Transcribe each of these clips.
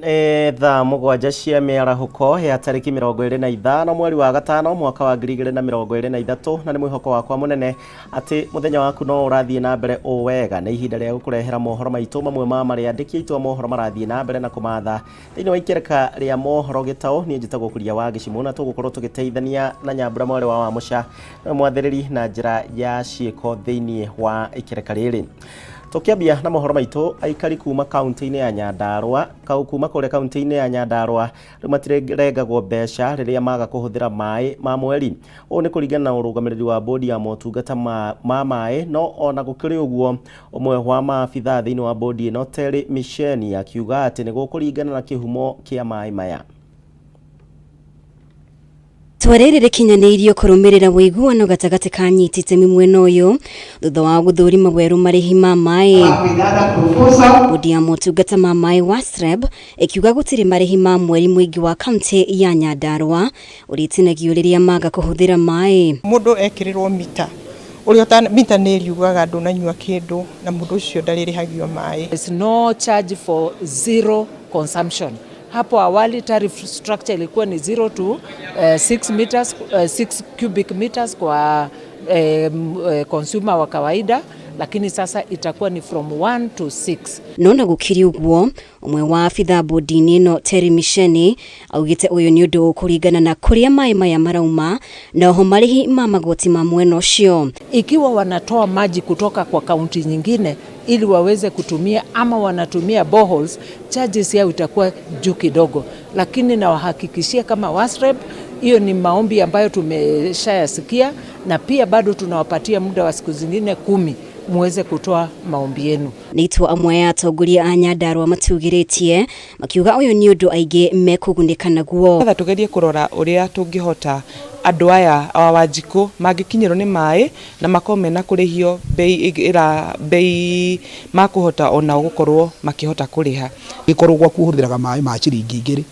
Nĩ thaa 7 cia mĩarahũko ya tarĩki 25 mweri wa gatano mwaka wa 2023, na nĩ mwĩhoko wakwa mũnene atĩ mũthenya waku no ũrathiĩ na mbere o wega. Nĩ ihinda rĩa gũkũrehera mohoro maitũ, mamwe ma marĩa andĩki aitũ a mohoro marathiĩ na mbere na kũmatha thĩinĩ wa ikereka rĩa mohoro gĩtaũ. Niĩ njĩtagwo Kuria wa Gĩcimũ, na tũgũkorwo tũgĩteithania na Nyambura mwarĩ wa Wamũca, nĩwe mwathĩrĩri na njĩra ya ciĩko thĩinĩ wa ikereka rĩrĩ. Tũkĩambia na mohoro maitũ, aikari kuma kaunti-inĩ ya Nyandarua, kuma kũrĩa kaunti-inĩ ya Nyandarua rĩu matirengagwo mbeca rĩrĩa maga kũhũthĩra maĩ ma mweri. Ũũ nĩ kũringana na ũrũgamĩrĩri wa bodi ya motungata ma maĩ. No ona gũkĩrĩ ũguo, ũmwe wa maabithaa thĩinĩ wa bodi ĩno, Terry Misheni, akiuga atĩ nĩ gũkũringana na kĩhumo kĩa maĩ maya. Itua rĩrĩ rĩkinyanĩirio kũrũmĩrĩra ũiguano gatagatĩ ka anyiti itemi mwena ũyũ thutha wa gũthũrima werũ marĩhi ma maĩ. Bodi ya motungata ma maĩ WASREB ĩkiuga gũtirĩ marĩhi ma mweri mũingĩ wa kaunti ya Nyandarua ũrĩtinagio rĩrĩa maga kũhũthĩra maĩ. Mũndũ ekĩrĩrwo mita ũrĩa ũta mita nĩ ĩriugaga ndũnanyua kĩndũ na mũndũ ũcio ndarĩrĩhagio maĩ. There's no charge for zero consumption. Hapo awali tariff structure ilikuwa ni 0 to 6 meters, 6 cubic meters kwa consumer wa kawaida, lakini sasa itakuwa ni from 1 to 6. No na gũkĩrĩ ũguo, ũmwe wa abithaa bodi-inĩ ĩno Terry Misheni augĩte ũyũ nĩ ũndũ ũkũringana na kũrĩa maĩ maya marauma na oho marĩhi ma magoti ma mwena ũcio. Ikiwa wanatoa maji kutoka kwa kaunti nyingine ili waweze kutumia ama wanatumia boreholes, charges yao itakuwa juu kidogo, lakini nawahakikishia kama WASREB hiyo ni maombi ambayo tumeshayasikia, na pia bado tunawapatia muda wa siku zingine 10 muweze kutoa maombi yenu. Nĩ itua amwe ya atongoria a Nyandarua matugĩrĩtie makiuga ũyũ nĩ ũndũ aingĩ mekũgunĩka naguo. Nĩgetha tũgerie kũrora ũrĩa tũngĩhota andũ aya a Wanjikũ mangĩkinyĩrwo nĩ maĩ na makorwo mena kũrĩhio bei ĩra bei makũhota onao gũkorwo makĩhota kũrĩha. Gĩkorwo gwaku ũhũthĩraga maĩ ma ciringi 2,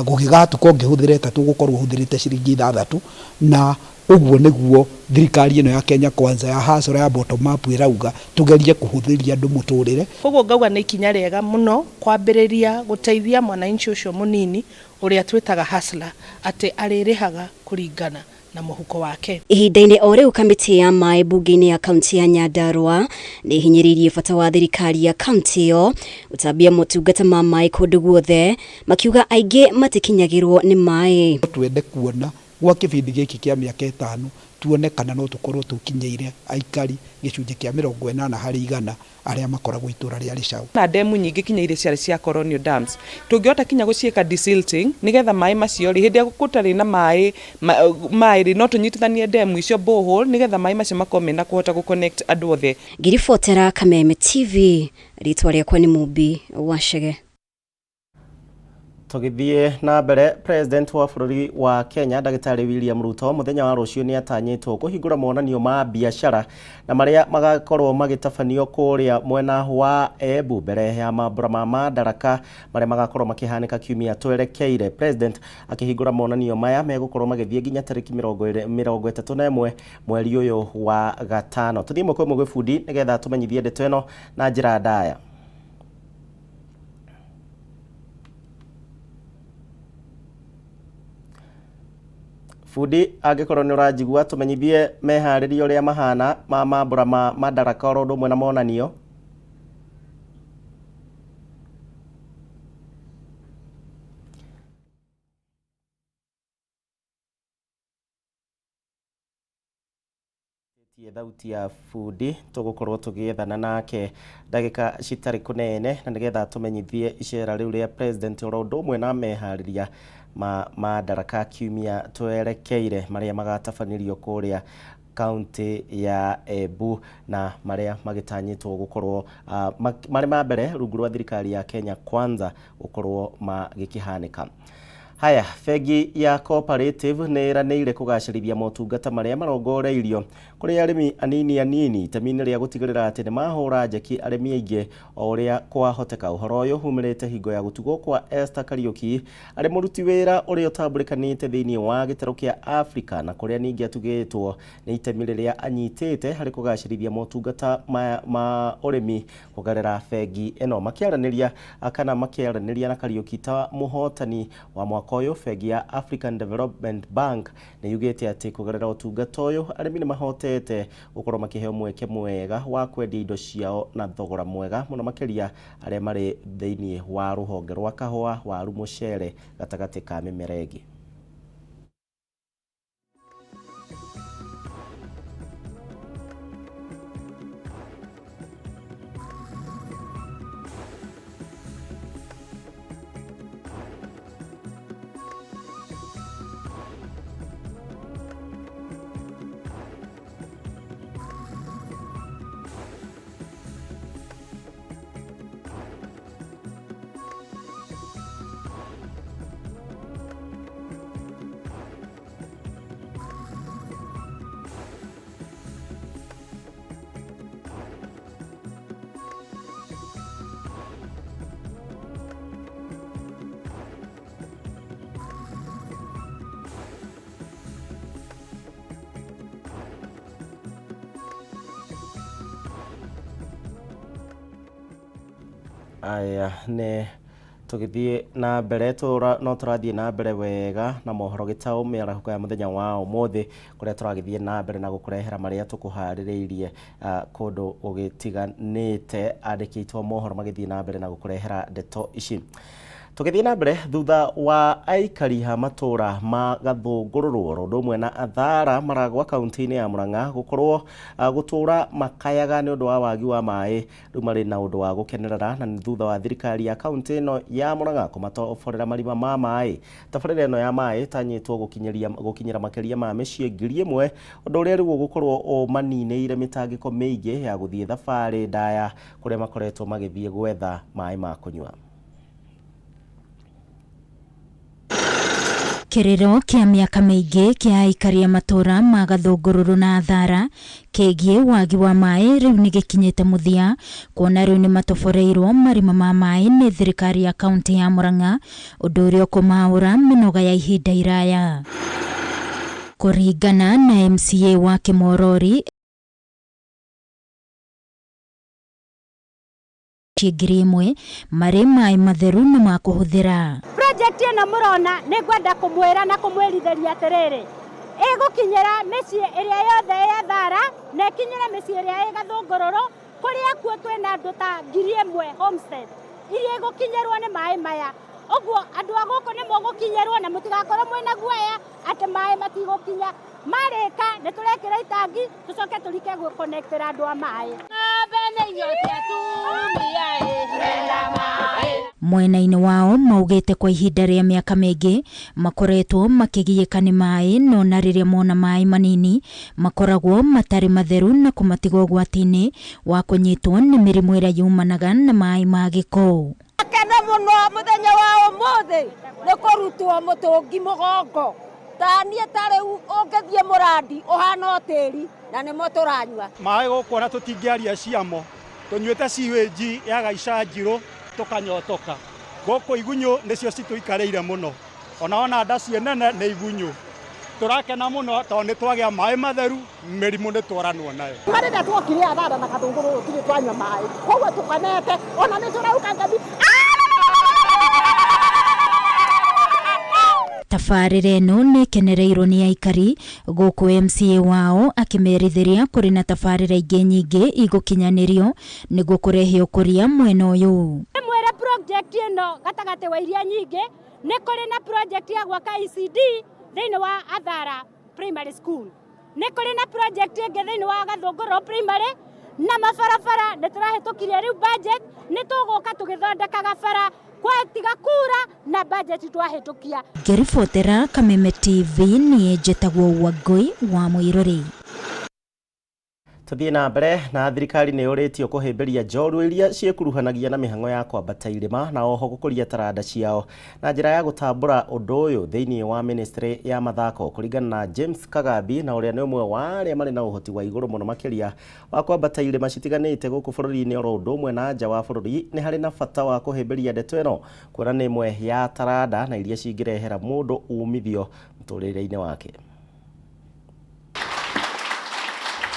gũgĩgatuka ũngĩhũthĩra 3 ũgũkorwo ũhũthĩrĩte ciringi 6, na ũguo nĩguo thirikari ĩno ya Kenya Kwanza ya hustler ya bottom up ĩrauga tũgerie kũhũthĩria andũ mũtũrĩre. Koguo ngauga nĩ ikinya rĩega mũno kwambĩrĩria gũteithia mwananchi ũcio mũnini ũrĩa twĩtaga hustler atĩ arĩrĩhaga kũringana na mũhuko wake. Ihinda-inĩ o rĩu kamĩtĩ ya maĩ mbunge-inĩ ya kaunti ya Nyandarua nĩ ĩhinyĩrĩirie bata wa thirikari ya kaunti ĩyo gũtambia motungata ma maĩ kũndũ guothe, makiuga aingĩ matikinyagĩrwo nĩ maĩ. Twende kuona gwa kĩbindi gĩkĩ kĩa mĩaka 5 tuone kana no tũkorwo tũkinyĩire aikari gĩcunjĩ kĩa 80 harĩ igana arĩa makoragwo itũra rĩa Rĩcaũ. Na demu nyingĩ kinya iria ciarĩ cia colonial dams tũngĩhota kinya gũciĩka desilting nĩgetha maĩ macio rĩ, hĩndĩ ĩrĩa gũtarĩ na maĩ maĩ rĩ, no tũnyitithanie demu icio borehole nĩgetha maĩ macio makorwo mena kũhota gũ connect andũ othe. Ngĩribotera Kameme TV, rĩtwa rĩakwa nĩ Mũmbi wa Chege. Tũgĩthiĩ na mbere, President wa bũrũri wa Kenya Ndagĩtarĩ William Ruto mũthenya wa rũciũ nĩ atanyĩtwo kũhingũra monanio ma biacara na marĩa magakorwo magĩtabanio kũrĩa mwena wa Embu mbere ya mambũra ma Madaraka marĩa magakorwo makĩhanĩka kiumia twerekeire. President akĩhingũra monanio maya megũkorwo magĩthiĩ nginya tarĩki 31 mweri ũyũ wa gatano. Tũthiĩ ĩmwe kwa ĩmwe gwĩ bundi nĩgetha tũmenyithie ndeto ĩno na njĩra ndaya. Bundi, angĩkorwo nĩ ũranjigua, tũmenyithie meharĩria ũrĩa mahana ma mambũra ma Madaraka oro ũndũ ũmwe na monanio. Tie thauti ya bundi tũgũkorwo tũgĩethana nake ndagĩka citarĩ kũnene na nĩgetha tũmenyithie icera rĩu rĩa president oro ũndũ ũmwe na meharĩria ma Madaraka kiumia twerekeire marĩa magatabanĩrio kũrĩa kaunti ya Embu na marĩa magĩtanyĩtwo gũkorwo marĩ ma mbere rungu rwa thirikari ya Kenya Kwanza gũkorwo magĩkĩhanĩka. Haya, bengi ya Cooperative nĩ ĩranĩire kũgacĩrithia motungata marĩa marongoreirio kũrĩ arĩmi anini anini itemi-inĩ rĩa gũtigĩrĩra atĩ nĩ mahũra njeki arĩmi aingĩ o ũrĩa kwahoteka. Ũhoro ũyũ umĩrĩte hingo ya gũtugwo kwa Esther Kariuki arĩ mũruti wĩra ũrĩa ũtambũrĩkanĩte thĩinĩ wa gĩtarũ kĩa Afrika na kũrĩa ningĩ atugĩtwo nĩ itemi rĩrĩa anyitĩte harĩ kũgacĩrithia motungata ma ũrĩmi kũgerera bengi ĩno. Makĩaranĩria kana makĩaranĩria na Kariuki ta mũhotani wa mwaka ũyũ, bengi ya African Development Bank nĩ yugĩte atĩ kũgerera ũtungata ũyũ arĩmi nĩ mahotete gũkorwo makĩheo mweke mwega wa kwendia indo ciao na thogora mwega mũno makĩria arĩa marĩ thĩinĩ wa rũhonge rwa kahũa, waru, mũcere gatagatĩ ka mĩmera ĩngĩ. Aya nĩ tũgĩthiĩ na mbere no tũrathiĩ na mbere wega na mohoro gĩtaũ mĩarahũko ya mũthenya wa ũmũthĩ kũrĩa tũragĩthiĩ na mbere na gũkũrehera marĩa tũkũharĩrĩirie kũndũ gũgĩtiganĩte andĩkĩtwo mohoro magĩthiĩ na mbere na gũkũrehera ndeto ici. Tũgĩthiĩ na mbere thutha wa aikari a matũra ma Gathũngũrũrũ oro ũndũ ũmwe na Athara Maragwa kaunti-inĩ ya Murang'a gũkorwo gũtũra makayaga nĩ ũndũ wa wagi wa maĩ rĩu marĩ na ũndũ wa gũkenerera na nĩ thutha wa thirikari ya kaunti ĩno ya Murang'a kũmatoborera marima ma maĩ. Tabarĩra ĩno ya maĩ ĩtanyĩtwo gũkinyĩra makĩria ma mĩciĩ 1000 ũndũ ũrĩa rĩu ũgũkorwo ũmaninĩire mĩtangĩko mĩingĩ ya gũthiĩ thabarĩ ndaya kũrĩa makoretwo magĩthiĩ gwetha maĩ ma kũnyua. Kĩrĩro kĩa mĩaka mĩingĩ kĩa aikari a matũra ma Gathũngũrũrũ na Athara kĩgiĩ wagi wa maĩ rĩu nĩ gĩkinyĩte mũthia kuona rĩu nĩ matoboreirwo marima ma maĩ nĩ thirikari ya kaunti ya Murang'a ũndũ ũrĩa ũkũmaũra mĩnoga ya ihinda iraya. Kũringana na MCA wa Kĩmorori 1000 marĩ maĩ matheru na ma kũhũthĩra. Project ĩno mũrona nĩ ngwenda kũmwĩra na kũmwĩrithĩria atĩrĩrĩ, ĩgũkinyĩra mĩciĩ ĩrĩa yothe ĩ Athara na ĩkinyĩre mĩciĩ ĩrĩa ĩ Gathũngũrũrũ kũrĩa kuo twĩna andũ ta 1000 homestead iria igũkinyĩrwo nĩ maĩ maya. Ũguo andũ a gũkũ nĩ mũgũkinyĩrwo na mũtigakorwo mwĩna guoya atĩ maĩ matigũkinya. Marĩka nĩ tũrekĩra itangi tũcoke tũrike gũconnectĩra andũ a maĩ. Mwena-inĩ wao maugĩte kwa ihinda rĩa mĩaka mĩingĩ makoretwo makĩgiĩka nĩ maĩ no na rĩrĩa mona maĩ manini makoragwo matarĩ matheru na kũmatiga ũgwati-inĩ wa kũnyitwo nĩ mĩrimũ ĩrĩa yumanaga na maĩ ma gĩko. Kena mũno mũthenya wa ũmũthĩ nĩ kũrutwo mũtũngi mũgongo ta niĩ ta rĩu ũngĩthiĩ mũrandi ũhana o tĩri na nĩmo tũranyua. Maĩ gũkũ ona tũtingĩaria ciamo tũnyuĩte sewage ya gaica njirũ tũkanyotoka gũkũ igunyũ nĩcio citũikarĩire mũno ona ona nda ciĩ nene nĩ igunyũ tũrakena mũno tondũ nĩ twagĩa maĩ matheru mĩrimũ nĩ twaranwo nayo. Marĩrĩa twokire Athara na Gathũngũrũrũ tũtirĩ twanyua maĩ koguo tũkenete ona nĩ tũrauga ngathi. Tabarĩra ĩno nĩ ĩkenereirwo nĩ aikari gũkũ MCA wao akĩmerithĩria kũrĩ na tabarĩra ingĩ nyingĩ igũkinyanĩrio nĩguo kũrehe ũkũria mwena ũyũ. Mwĩre project ĩno gatagatĩ wa iria nyingĩ nĩ kũrĩ na project ya gwaka ECD thĩinĩ wa Athara Primary School, nĩ kũrĩ na project ĩngĩ thĩinĩ wa Gathũngũrũrũ Primary na mabarabara nĩ tũrahĩtũkirie rĩu budget nĩ tũgũka tũgĩthondekaga bara kwatiga kura na budget twahĩtũkia. Ngĩribotera Kameme TV niĩ njĩtagwo Wangũi wa Mũirũrĩ. Tũthiĩ na mbere na thirikari nĩ yũrĩtio kũhĩmbĩria njorua iria ciĩkuruhanagia na mĩhang'o ya kwambata irĩma na oho gũkũria taranda ciao na njĩra ya gũtambũra ũndũ ũyũ thĩinĩ wa ministry ya mathako. Kũringana na James Kagambi, na ũrĩa nĩ ũmwe wa arĩa marĩ na ũhoti wa igũrũ mũno makĩria wa kwambata irĩma citiganĩte gũkũ bũrũri-inĩ oro ũndũ ũmwe na nja wa bũrũri, nĩ harĩ na bata wa kũhĩmbĩria ndeto ĩno kuona nĩ ĩmwe ya taranda na iria cingĩrehera mũndũ umithio mũtũrĩre-inĩ wake.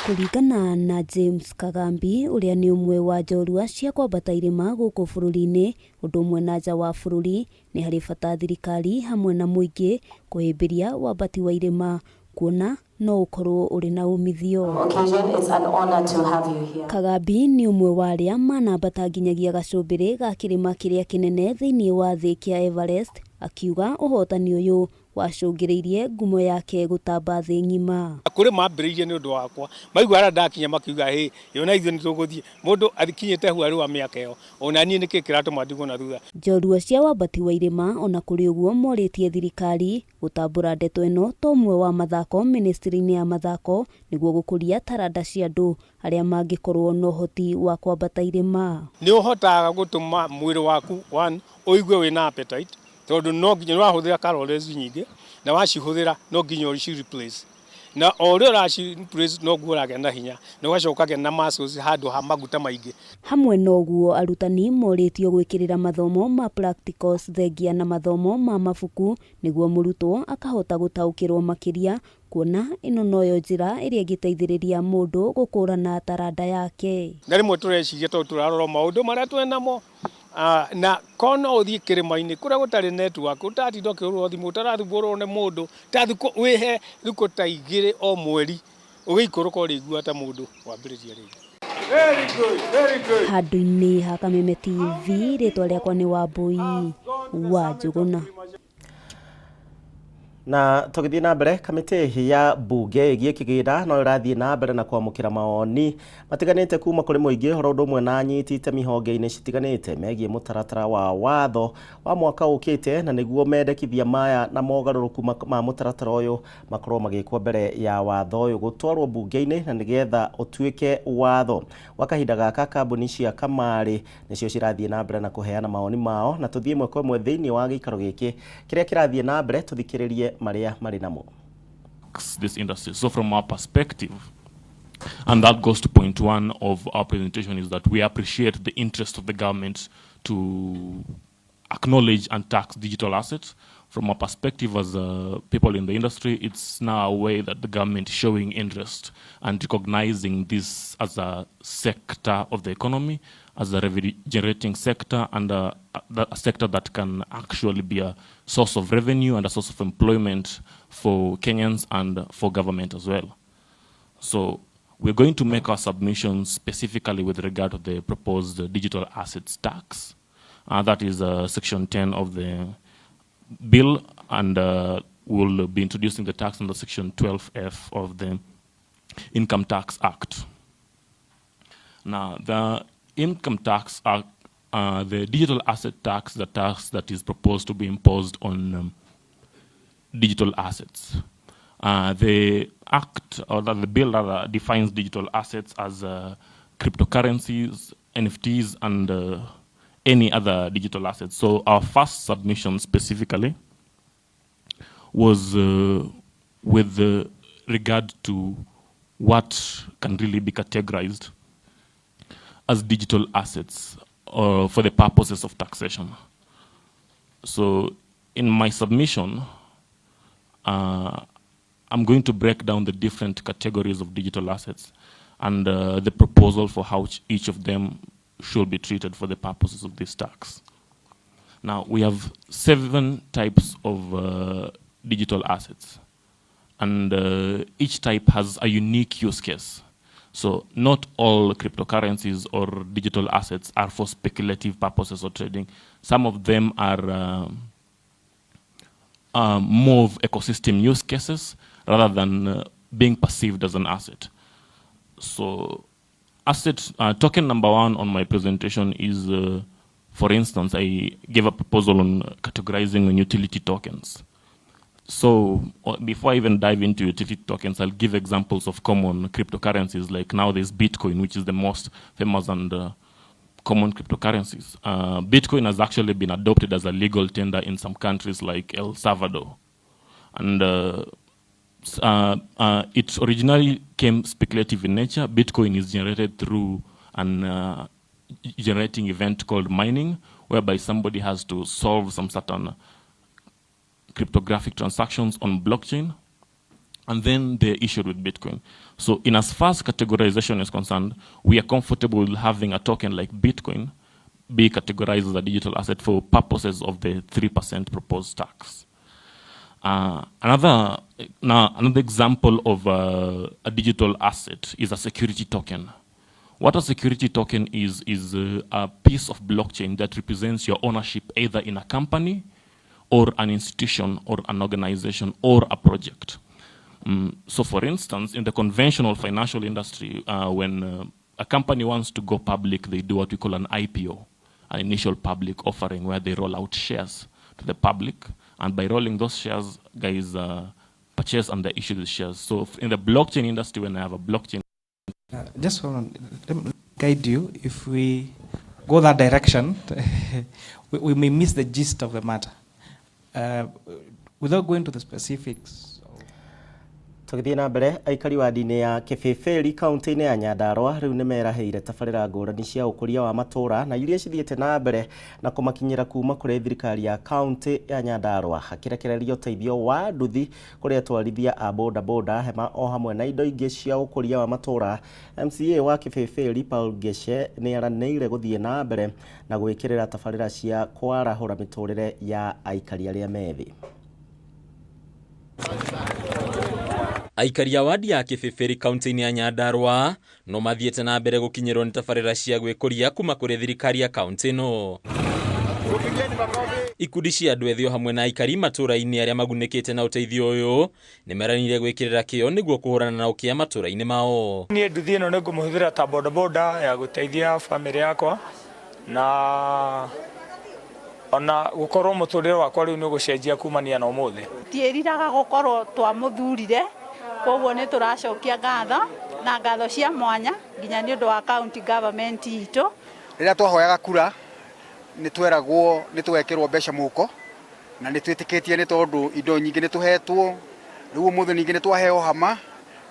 Kũringana na James Kagambi, ũrĩa nĩ ũmwe wa njorua cia kwambata irĩma gũkũ bũrũri-inĩ ũndũ ũmwe na nja wa bũrũri, nĩ harĩ bata thirikari hamwe na mũingĩ kũhĩmbĩria wambati wa irĩma kuona no ũkorwo ũrĩ na umithio. Kagambi nĩ ũmwe wa arĩa manambata nginyagia gacũmbĩrĩ ga kĩrĩma kĩrĩa kĩnene thĩinĩ wa thĩ kĩa Everest, akiuga ũhotani ũyũ wacũngĩrĩirie ngumo yake gũtamba thĩ ng'ima. Kũrĩ mambĩrĩirie nĩ ũndũ wakwa, maigua harĩa ndakinya makiuga hĩ, ona ithuĩ nĩ tũgũthiĩ. Mũndũ akinyĩte hau arĩ wa mĩaka ĩyo, ona niĩ nĩkĩ kĩratũma ndigwo na thutha. Njorua cia wambati wa irĩma ona kũrĩ ũguo morĩtie thirikari gũtambũra ndeto ĩno ta ũmwe wa mathako ministry-inĩ ya mathako nĩguo gũkũria taranda cia andũ arĩa mangĩkorwo na ũhoti wa kwambata irĩma. Nĩ ũhotaga gũtũma mwĩrĩ waku one ũigue wĩna appetite, tondũ no nginya nĩũrahũthĩra calories nyingĩ, na wacihũthĩra no nginya ũci replace, na o ũrĩa ũraci replace noguo ũragĩa na hinya, na ũgacoka ũkagĩa na muscles handũ ha maguta maingĩ. Hamwe na ũguo arutani morĩtio gwĩkĩrĩra mathomo ma practicals thengia na mathomo ma mabuku nĩguo mũrutwo akahota gũtaũkĩrwo makĩria, kuona ĩno noyo njĩra ĩrĩa ĩngĩteithĩrĩria mũndũ gũkũrana taranda yake. Na rĩmwe tũreciria tondũ tũrarora maũndũ marĩa twĩnamo, na korwo no ũthiĩ kĩrĩma-inĩ kũrĩa gũtarĩ network, ũtaratinda ũkĩhũrĩrwo thimũ, ũtarathumbũrwo nĩ mũndũ, ta thikũ wĩhe thikũ ta 2 o mweri, ũgĩikũrũka ũrĩigua ta mũndũ wambĩrĩria rĩngĩ. Very good, very good. Handũ-inĩ ha Kameme TV, rĩtwa rĩakwa nĩ Wambui wa Njũgũna. Na tũgĩthiĩ na mbere, kamĩtĩ ya mbunge ĩgiĩ kĩgĩna no ĩrathiĩ na mbere na kwamũkĩra mawoni matiganĩte kuma kũrĩ mũingĩ oro ũndũ ũmwe na anyiti itemi honge-inĩ citiganĩte megiĩ mũtaratara wa watho wa mwaka ũkĩte, na nĩguo mendekithia maya na mogarũrũku ma mũtaratara ũyũ makorwo magĩkwo mbere ya watho ũyũ gũtwarwo mbunge-inĩ na nĩgetha ũtuĩke watho. Gwa kahinda gaka kambuni cia kamarĩ nĩcio cirathiĩ na mbere na kũheana mawoni mao, na tũthiĩ ĩmwe kwa ĩmwe thĩinĩ wa gĩikaro gĩkĩ kĩrĩa kĩrathiĩ na mbere tũthikĩrĩrie marĩa marĩ namo. This industry. So from our perspective, and that goes to point one of our presentation, is that we appreciate the interest of the government to acknowledge and tax digital assets. From our perspective as people in the industry, it's now a way that the government is showing interest and recognizing this as a sector of the economy, as a revenue-generating sector, and a sector that can actually be a source of revenue and a source of employment for Kenyans and for government as well. So we're going to make our submissions specifically with regard to the proposed digital assets tax. That is Section 10 of the bill, and we'll be introducing the tax under Section 12F of the Income Tax Act. Now, the Income Tax Act, the digital asset tax, the tax that is proposed to be imposed on digital assets. The act, or the bill rather, defines digital assets as cryptocurrencies, NFTs, and any other digital assets. So our first submission specifically was with regard to what can really be categorized as digital assets for the purposes of taxation. So in my submission, I'm going to break down the different categories of digital assets and the proposal for how each of them should be treated for the purposes of this tax. Now, we have 7 types of digital assets, and each type has a unique use case. So not all cryptocurrencies or digital assets are for speculative purposes or trading. Some of them are more of ecosystem use cases rather than being perceived as an asset. So asset token number 1 on my presentation is, for instance, I gave a proposal on categorizing on utility tokens. So before I even dive into utility tokens, I'll give examples of common cryptocurrencies. Like now there's Bitcoin, which is the most famous and common cryptocurrencies. Bitcoin has actually been adopted as a legal tender in some countries like El Salvador. And it originally came speculative in nature. Bitcoin is generated through an generating event called mining, whereby somebody has to solve some certain cryptographic transactions on blockchain, and then they're issued with Bitcoin. So in as far as categorization is concerned, we are comfortable with having a token like Bitcoin be categorized as a digital asset for purposes of the 3% proposed tax. Another example of a digital asset is a security token. What a security token is a piece of blockchain that represents your ownership either in a company or an institution or an organization or a project. So for instance, in the conventional financial industry, when a company wants to go public, they do what we call an IPO, an initial public offering, where they roll out shares to the public. And by rolling those shares, guys purchase and they issue the shares. So in the blockchain industry, when I have a blockchain... Just hold on, let me guide you. If we go that direction, we may miss the gist of the matter. Without going to the specifics. Tũgĩthiĩ na mbere, aikari wadi-inĩ ya Kĩbĩbĩri kaunti-inĩ ya Nyandarua rĩu nĩ merahĩire tabarĩra ngũrani cia ũkũria wa matũũra na iria cithiĩte na mbere na kũmakinyĩra kuma kũrĩ thirikari ya kaunti ya Nyandarua, akĩrekereria ũteithio wa nduthi kũrĩ atwarithia a bodaboda, hema o hamwe na indo ingĩ cia ũkũria wa matũũra. MCA wa Kĩbĩbĩri Paul Ngece nĩ eranĩire gũthiĩ na mbere na gwĩkĩrĩra tabarĩra cia kwarahũra mĩtũrĩre ya aikari arĩa methĩ. Aikari a wadi ya Kĩbĩbĩri kaunti-inĩ ya Nyandarua no mathiĩte na mbere gũkinyĩrwo nĩ tabarĩra cia gwĩkũria kuma kũrĩ thirikari ya kaunti ĩno. Ikundi cia andũ ethĩ o hamwe na aikari matũũra-inĩ arĩa magunĩkĩte na ũteithio ũyũ nĩ meranĩire gwĩkĩrĩra kĩyo nĩguo kũhũrana na ũkĩa matũũra-inĩ mao. Niĩ nduthi ĩno nĩ ngũmĩhũthĩra ta bodaboda ya gũteithia bamĩrĩ yakwa na ona gukorwo muturire wakwa riu ni ugucenjia kumania na umuthi. Tiĩriraga gukorwo twamuthurire, koguo ni turacokia ngatho na ngatho cia mwanya nginya ni undu wa county government itu. Riria twahoyaga kura ni tweragwo ni twekirwo mbeca muhuko na ni twitikitie ni tondu indo nyingi ni tuhetwo. Riu umuthi ningi ni twaheo hama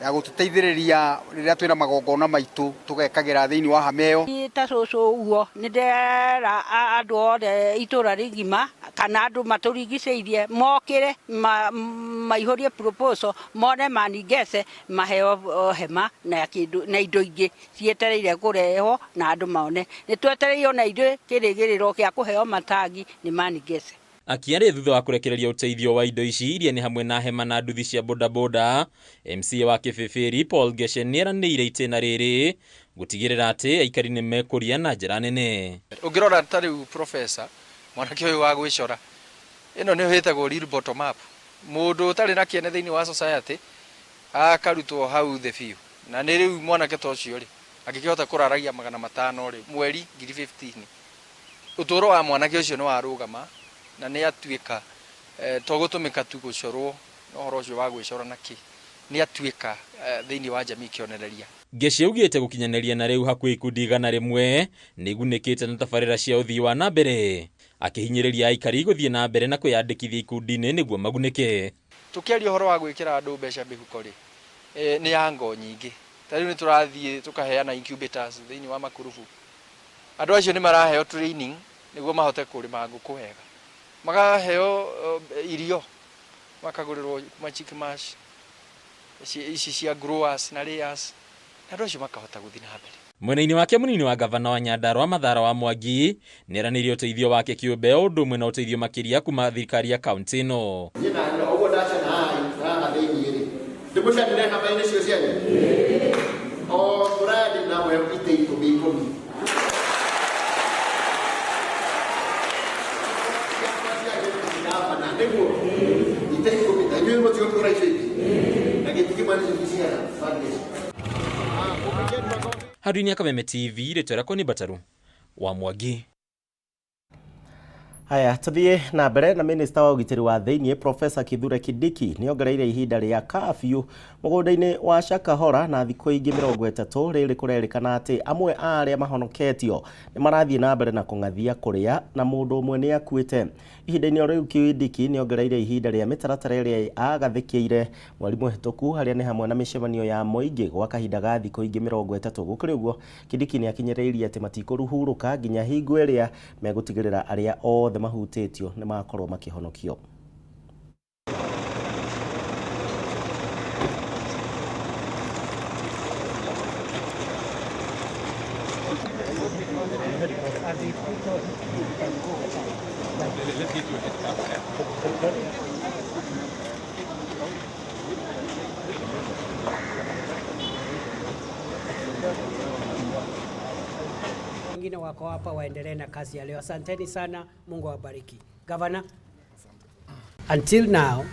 ya gututeithiriria riria twina magongona maitu tugekagira thiini wa hama iyo. Ni ta cucu uguo ni ndera andu othe itura rigima kana andu maturigiceirie mokire maihurie proposal mone maningece maheo hema na kindu na indo ingi cietereire kurehwo na andu maone. Ni twetereire ona ithuĩ kĩrĩgĩrĩro kĩa kũheo matangi ni maningece. Akiaria thutha wa kurekereria uteithio wa indo ici iria ni hamwe na hema na nduthi cia bodaboda, MCA wa Kĩbĩbĩri Paul Ngece nĩeranĩire itĩna rĩrĩ gũtigĩrĩra atĩ aikari nĩ mekũria na njĩra nene. Ũngĩrora ta rĩu professor mwanake ũyũ wa gwĩcora, ĩno nĩyo ĩtagwo real bottom up. Mũndũ ũtarĩ na kĩene thĩinĩ wa society akarutwo hau thĩ biũ, na nĩ rĩu mwanake ta ũcio rĩ angĩkĩhota kũraragia 500 rĩ mweri 1015, ũtũũro wa mwanake ũcio nĩ warũgama na nĩ atuĩka to gũtũmĩka tu gũcorwo ũhoro ũcio wa gwĩcora na kĩ, nĩ atuĩka thĩinĩ wa jamii kĩonereria. Ngece augĩte gũkinyanĩria na rĩu hakuhĩ ikundi 100 nĩ igunĩkĩte na tabarĩra cia ũthii wa na mbere, akĩhinyĩrĩria aikari gũthiĩ na mbere na kwĩyandĩkithia ikundi-inĩ nĩguo magunĩke. Tũkĩaria ũhoro wa gwĩkĩra andũ mbeca mĩhuko rĩ, nĩ ya ngo nyingĩ. Ta rĩu nĩ tũrathiĩ tũkaheana incubators thĩinĩ wa makurubu. Andũ acio nĩ maraheo training nĩguo mahote kũrĩma ngũkũ wega, makaheo irio, makagũrĩrwo kuma chick mash ici cia growers na layers, na andũ acio makahota gũthiĩ na mbere. Mwena-inĩ wake mũnini wa gavana wa Nyandarua Mathara wa Mwangi nĩeranĩire ũteithio wake kĩũmbe o ũndũ ũmwe na ũteithio makĩria kuma thirikari ya kaunti ĩno. Handũ-inĩ ya Kameme TV, rĩtwa rĩakwa nĩ Mbataru wa Mwangi. Haya, tuthiĩ na mbere na minista wa ũgitĩri wa thĩinĩ Professor Kithure Kindiki nĩongereire ihinda rĩa curfew mũgũnda-inĩ wa Shakahola na thikũ ingĩ 30. Rĩrĩ kũrerĩkana atĩ amwe a arĩa mahonoketio nĩ marathiĩ na mbere na kũng'athia kũrĩa na mũndũ ũmwe nĩ akuĩte. Ihinda-inĩ o rĩu Kindiki nĩongereire ihinda rĩa mĩtaratara ĩrĩa agathĩkĩire mweri mũhĩtũku harĩa nĩ hamwe na mĩcemanio ya mũingĩ gwa kahinda ga thikũ ingĩ 30. Gũkĩrĩ ũguo Kindiki nĩakinyĩrĩirie atĩ matikũhurũka nginya hingo ĩrĩa megũtigĩrĩra arĩa othe mahutĩtio nĩ makorwo makĩhonokio. Wengine wako hapa waendelee na kazi ya leo. Asanteni sana, Mungu awabariki. Governor, until now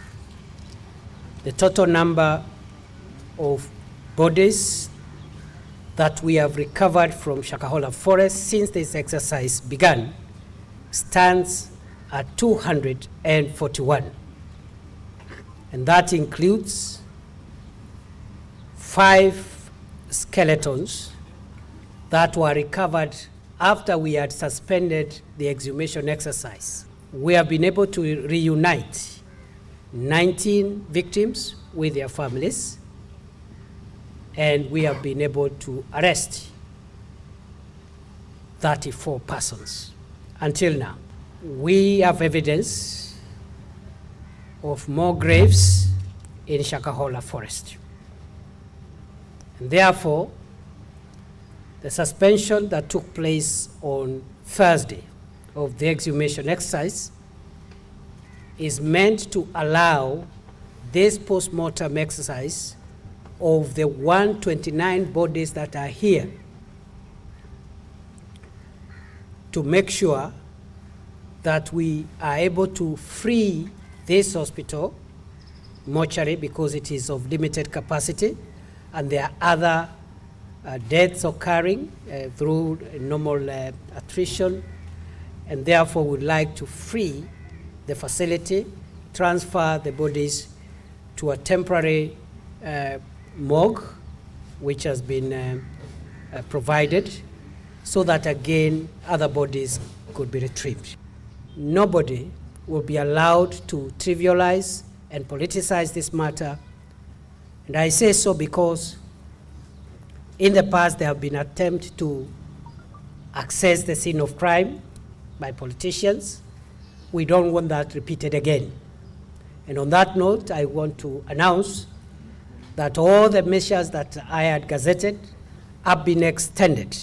the total number of bodies that we have recovered from Shakahola Forest since this exercise began stands at 241. And that includes 5 skeletons that were recovered after we had suspended the exhumation exercise. We have been able to reunite 19 victims with their families, and we have been able to arrest 34 persons until now. We have evidence of more graves in Shakahola Forest. And therefore, the suspension that took place on Thursday of the exhumation exercise is meant to allow this post-mortem exercise of the 129 bodies that are here to make sure that we are able to free this hospital mortuary because it is of limited capacity and there are other deaths occurring through normal attrition, and therefore would like to free the facility, transfer the bodies to a temporary morgue which has been provided so that again other bodies could be retrieved. Nobody will be allowed to trivialize and politicize this matter, and I say so because in the past there have been attempts to access the scene of crime by politicians. We don't want that repeated again. And on that note, I want to announce that all the measures that I had gazetted have been extended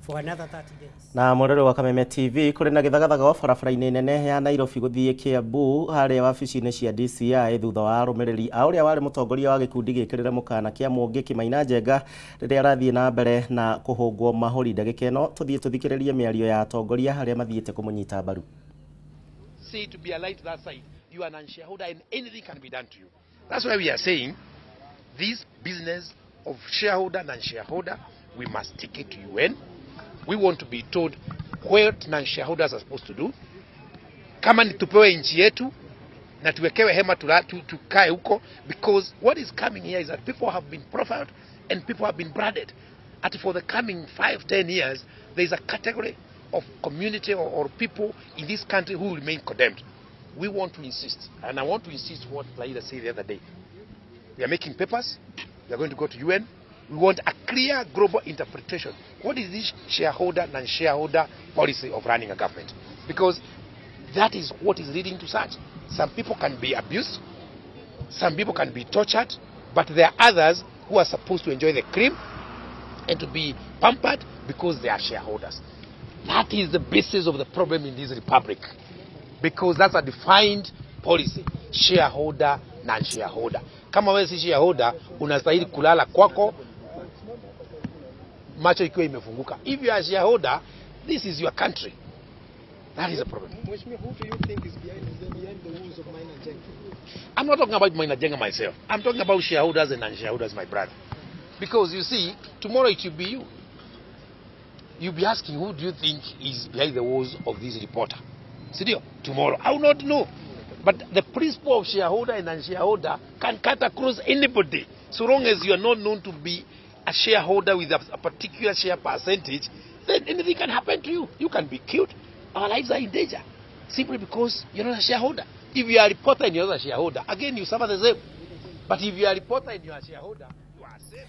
for another 30 days. Na murero wa Kameme TV kuri na githagathaga barabara-inĩ nene ya Nairobi gũthiĩ Kiambu harĩa wabici-inĩ cia DCI thutha wa arũmĩrĩri a ũrĩa warĩ mũtongoria wa gĩkundi gĩkĩrĩre mũkana kĩa Mũngĩki Maina Njenga rĩrĩa arathiĩ na mbere na kũhũngwo mahũri. Ndagĩka ĩno tũthiĩ tũthikĩrĩrie mĩario ya atongoria harĩa mathiĩte kũmũnyita mbaru. Say to be aligned to that side, you are an shareholder and anything can be done to you. That's why we are saying this business of shareholder and shareholder, we must take it to UN. We want to be told what non-shareholders are supposed to do. Kama ni tupewe nchi yetu na tuwekewe hema tukae huko, because what is coming here is that people have been profiled and people have been branded. And for the coming 5-10 years, there is a category of community or people in this country who will remain condemned. We want to insist, and I want to insist what Raila said the other day. We are making papers, we are going to go to UN. We want a clear global interpretation. What is this shareholder, non-shareholder policy of running a government? Because that is what is leading to such. Some people can be abused, some people can be tortured, but there are others who are supposed to enjoy the cream and to be pampered because they are shareholders. That is the basis of the problem in this republic, because that's a defined policy, shareholder, non-shareholder. Kama wewe si shareholder, unastahili kulala kwako macho ikiwa imefunguka. If you are a shareholder, this is your country. That is a problem. Mheshimiwa, who do you think is behind the wounds of Maina Njenga? I'm not talking about Maina Njenga myself. I'm talking about shareholders and non-shareholders, my brother. Because you see, tomorrow it will be you. You'll be asking, who do you think is behind the woes of this reporter? Si ndio? Tomorrow. I will not know. But the principle of shareholder and non-shareholder can cut across anybody. So long as you are not known to be a shareholder with a particular share percentage, then anything can happen to you. You can be killed. Our lives are in danger simply because you're not a shareholder. If you are a reporter and you're not a shareholder, again, you suffer the same. But if you are a reporter and you are a shareholder, you are safe.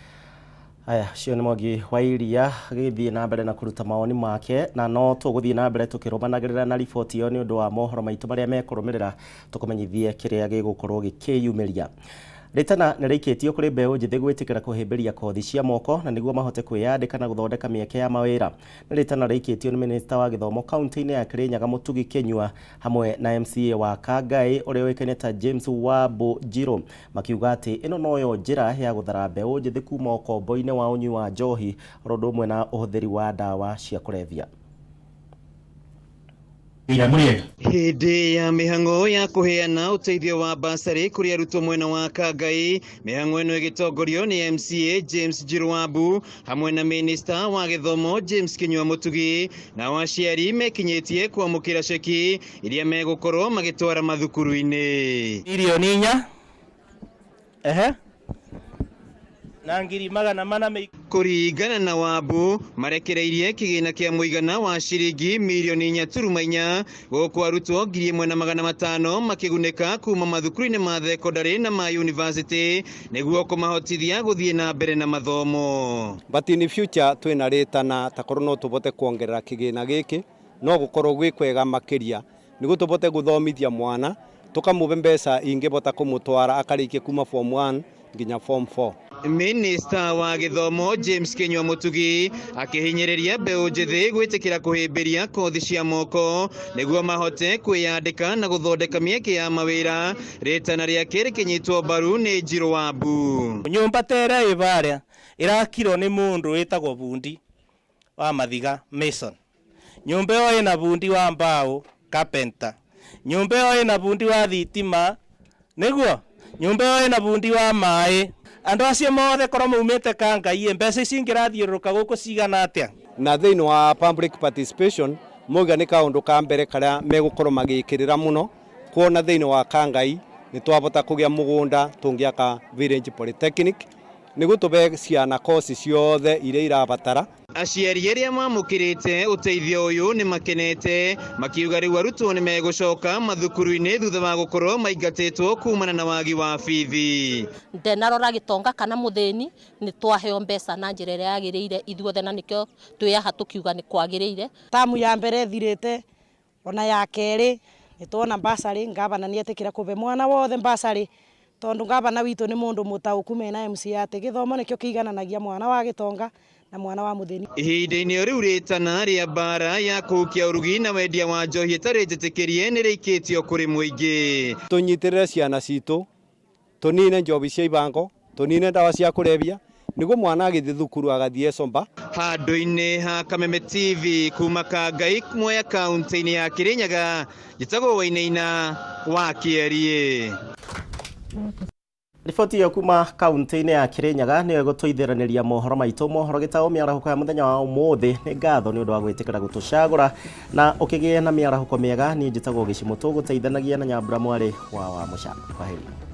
Aya, ũcio nĩ Mwangi wa Iria agĩthiĩ na mbere na kũruta mawoni make, na no tũgũthiĩ na mbere tũkĩrũmanagĩrĩra na riboti ĩyo nĩ ũndũ wa mohoro maitũ marĩa mekũrũmĩrĩra, tũkũmenyithie kĩrĩa gĩgũkorwo gĩkĩyumĩria. Rĩtana nĩ rĩikĩtio kũrĩ mbeũ njĩthĩ gwĩtĩkĩra kũhĩmbĩria kothi cia moko na nĩguo mahote kwĩyandĩka na gũthondeka mĩeke ya mawĩra. Nĩ rĩtana rĩikĩtio nĩ minista wa gĩthomo kaunti-inĩ ya Kĩrĩnyaga Mũtugi Kĩnyua hamwe na MCA wa Kangai ũrĩa ũĩkaine ta James Wambu Njirũ, makiuga atĩ ĩno noyo njĩra ya gũthara mbeũ njĩthĩ kuma ũkombo-inĩ wa ũnyui wa njohi oro ũndũ ũmwe na ũhũthĩri wa ndawa cia kũrebia. Hĩndĩ ya mĩhang'o ya kũheana ũteithio wa basarĩ kũrĩ arutwo mwena wa Kangai, mĩhang'o ĩno ĩgĩtongorio nĩ MCA James Njirũ hamwe na minista wa gĩthomo James Kinyua Mũtugi, nao aciari mekinyĩtie kwamũkĩra ceki iria megũkorwo magĩtwara mathukuru-inĩ. Mirioni 4 ehe na 400,000. Kũringana na Wambu, marekereirie kĩgĩna kĩa mũigana wa ciringi mirioni 4.4 gũkũ arutwo 1,500 makĩgunĩka kuma mathukuru-inĩ ma thekondarĩ na ma yunivasĩtĩ nĩguo kũmahotithia gũthiĩ na mbere na mathomo. But in future twĩna rĩtana takorwo no tũbote kuongerera kĩgĩna gĩkĩ, no gũkorwo gwĩ kwega makĩria nĩguo tũbote gũthomithia mwana, tũkamũhe mbeca ingĩbota kũmũtwara akarĩkie kuma form 1 nginya form 4. Minista wa gĩthomo James Kinyua Mũtugi akĩhinyĩrĩria mbeũ njĩthĩ gwĩtĩkĩra kũhĩmbĩria kothi cia moko nĩguo mahote kwĩyandĩka na gũthondeka mĩeke ya mawĩra. Rĩtana rĩake rĩkĩnyitwo mbaru nĩ Njirũ Wambu. Nyũmba ta ĩrĩa ĩ barĩa ĩrakirwo nĩ mũndũ wĩtagwo bundi wa mathiga, mason. Nyũmba ĩyo ĩna bundi wa mbaũ, carpenter. Nyũmba ĩyo ĩna bundi wa thitima, nĩguo nyũmba ĩyo ĩna bundi wa maĩ. Andũ acio mothe korwo maumĩte Kangai, mbeca ici ingĩrathiũrũrũka gũkũ cigana atĩa? Na thĩinĩ wa public participation moiga nĩ kaũndũ ka mbere karĩa megũkorwo magĩkĩrĩra mũno, kuona thĩinĩ wa Kangai nĩ twabota kũgĩa mũgũnda tũngĩaka Village Polytechnic nĩguo tũbe ciana kosi ciothe iria irabatara. Aciari arĩa mamũkĩrĩte ũteithio ũyũ nĩ makenete, makiuga rĩu arutwo nĩ megũcoka mathukuru-inĩ thutha wa gũkorwo maingatĩtwo kumana na wagi wa bithi. Ndenarora gĩtonga kana mũthĩni, nĩ twaheo mbeca na njĩra ĩrĩa yagĩrĩire ithuothe, na nĩkĩo twĩ haha tũkiuga nĩ kwagĩrĩire. Tamu ya mbere ĩthirĩte, ona ya kerĩ nĩ tuona basarĩ, ngavana nĩ etĩkĩra kũbe mwana wothe basarĩ, tondũ ngavana witũ nĩ mũndũ mũtaũku mena MCA atĩ gĩthomo nĩkĩo kĩigananagia mwana wa gĩtonga na mwana wa mũthĩni. Ihinda-inĩ o rĩu rĩtana rĩa mbara ya kũhukia ũrugi na wendia wa njohi ĩtarĩ njĩtĩkĩrie nĩ rĩikĩtio kũrĩ mũingĩ. Tũnyitĩrĩre ciana citũ, tũnine njobi cia ibango, tũnine ndawa cia kũrebia, nĩguo mwana agĩthiĩ thukuru agathiĩ somba. Handũ-inĩ ha Kameme TV kuma Kangai Mwea kaunti-inĩ ya Kirinyaga, njĩtagwo Wainaina wa Kĩeriĩ. Riboti ĩyo kuma kaunti-inĩ ya Kirinyaga nĩyo ĩgũtũithĩranĩria mohoro maitũ, mohoro gĩtaũ mĩarahũko ya mũthenya wa ũmũthĩ. Nĩ ngatho nĩ ũndũ wa gwĩtĩkĩra gũtũcagũra na ũkĩgĩe na mĩarahũko mĩega. Niĩ njĩtagwo Gĩcimũ, tũgũteithanagia na Nyambura mwarĩ wa Wamũca. Kwaheri.